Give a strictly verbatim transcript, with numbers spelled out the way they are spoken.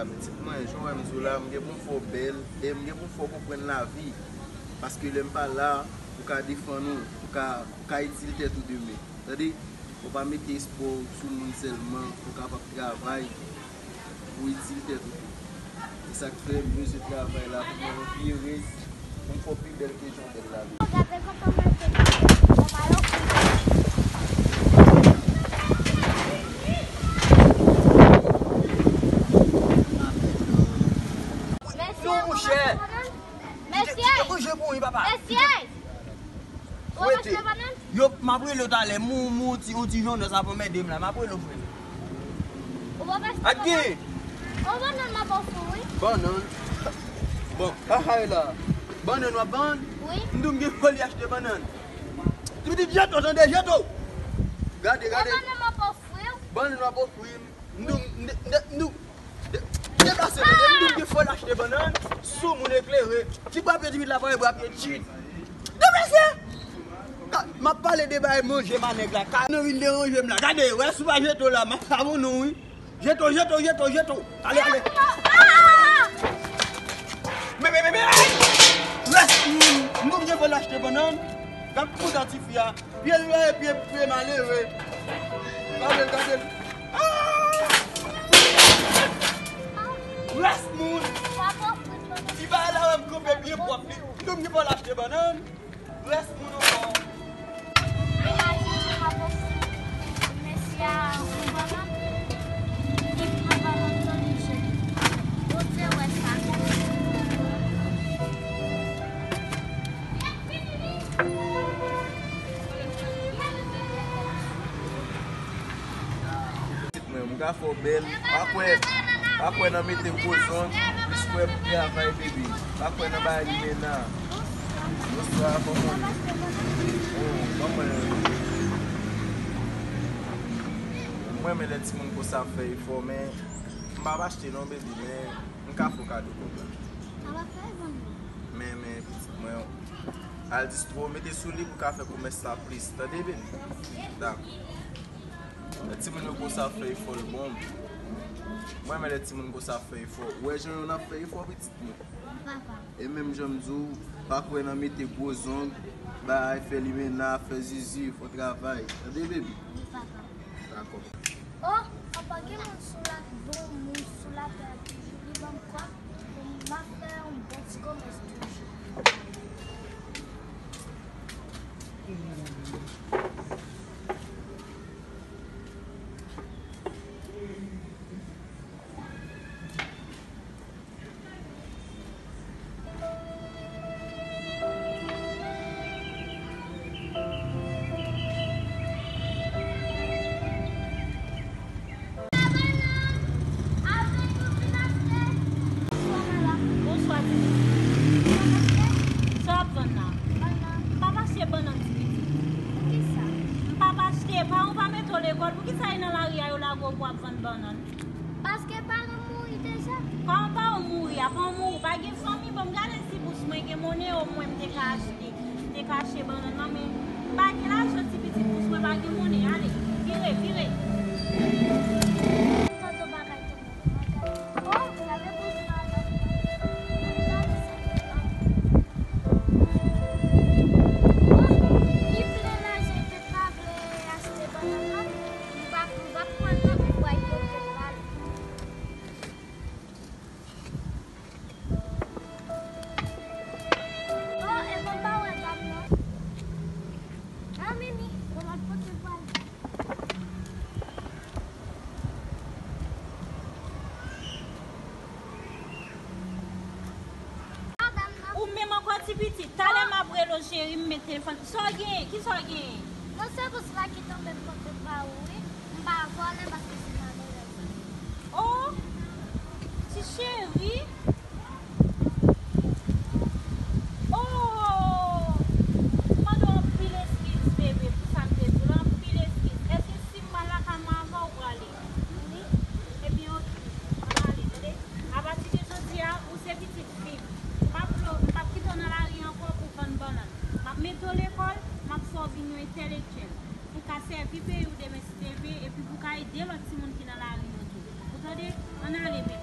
Pitit mwen, jan w wè m di w la, m gen pou m fè w bèl, e m gen pou m fè w konprann lavi. Paske lè m pa la, ou ka defann ou, ou ka, ou ka itil tèt ou demen. Tande? Ou pa mete espwa w sou moun sèlman, ou kapab travay pou itil tèt ou tou. Se sa k fè m bezwen travay la pou mwen yon pi erez, pou m fè w pi bèl ke jan w bèl la. Gade kòman mwen te pase, mwen pa yo. Mesye, non, monchè. Mesye. Kite, kite manje pou mwen, papa. Mesye. Ou va achte bannann? Yo, m ap rele w talè. Mou, mou, ti, yon ti jonnès ap anmède m la. M ap rele w, frè. Ou va achte bannann? Ou bannann m ap ofri w, wi. Bannann? Bon, kaka e la. Bannann w ap vann? Wi. M di w m gen foli achte bannann. Ti pitit, jete w, tande, jete w. Gade, gade. Ou bannann m ap ofri w? Bannann w ap ofri m. M di w, m di, m di, m di w, de-, deplase, tande, m di w m gen foli achte bannann. Sou moun eklere. Ti bwa pye, ti pitit la, pa bwa pye, ti. Deplase! Ka-, m ap pale de bagay manje, manèg la. Ka nou vin deranje m la. Gade, wè, si w pa jete w la, m ap sa bon non, wi. Jete w, jete w, jete w, jete w. Ale, ale. Men, men, men, men, ay! Rès moun, nou byen fè l achte bannann. Gad kouta tifi a. Pye l lwen, pye, pye malere. Gade l, gade l. Ah! Rès moun. Ti bagay la wè m kanpe byen pwòp li. Nou byen fè l achte bannann. Rès moun ankò. Imajine w ap ofri mesye a yon bannann, li pran bannann nan li jete. Bondye wè sa. Pitit mwen, m ka fè w bèl. Pa kwè, pa kwè nan mete gwo zong, jis kwè pou travay, bebe. Pa kwè nan bagay limena. Bonswa, kòman w ye? Oh, kòman w ye? Mwen renmen lè timoun konsa ap fè efò, men m p ap achte non, bebe, men m ka fè w kado konsa. Sa va fè bon. Men, men, pitit mwen, al distri w, mete sou li pou w ka fè komès la plis. Tande, bebe? Dakò. Lè timoun yo konsa ap fè efò, l bon. Mwen renmen lè timoun konsa ap fè efò. Ou wè jan yo nan ap fè efò, pitit mwen? Papa. E menm jan m di w, pa kwè nan mete gwo zong, bay fè limena, fè zizi, fò travay. Tande, bebe? Wi, papa. Dakò. Oh, papa, gen moun sou la, bon moun sou latè a toujou. Li ban m kòb pou m ap fè yon bon ti komès toujou. Bonswa, ti pitit. Sa w ap vann la? M p ap achte bannann, ti pitit. Poukisa? M p ap achte, paran w pa mete w lekòl. Poukisa e nan lari a yo lage w pou w ap vann bannann? Paske paran m mouri deja. Kòman paran w mouri a? Paran w mouri, w pa gen fanmi? Bon, m gade si bous mwen gen monnen, omwen m te ka achte, m te ka achte bannann nan, men m pa gen lajan, ti pitit, bous mwen pa gen monnen. Ale, vire, vire. Tonton bagay, tonton bagay. Oh, gade bous mwen. Gade sa. Oh, li plen lajan, li te pa vle achte bannann nan. M p ap, m p ap pran nan pou bay kote bal. Oh, e mwen pa wè dam nan. Ah, Mimi, bon, m ap pote bal. Ou menm ankò, ti pitit. Talè m ap rele w, cheri, m met telefòn. Sa w genyen? Kisa w genyen? Non, se bous la ki tonbe m pote ba ou, wi. M pa vòlè paske se malerèz. Oh, ti cheri. Oh, m mande w anpil eskiz, bebe, pou sa m te di w la, anpil eskiz. Èske si m pral lakay mwen avè w, ou prale? Wi. Ebyen, oke. Ann ale, tande. Apati de jodi a, ou se pitit fi m. M p ap vle w, m p ap kite w nan lari ankò pou vann bannann. M ap mete w lekòl, m ap fè w vin yon entèlektyèl. Pou w ka sèvi peyi w demen si Dye vle, epi pou w ka ede lòt timoun ki nan lari yo tou. Ou tande? Ann ale, bebe.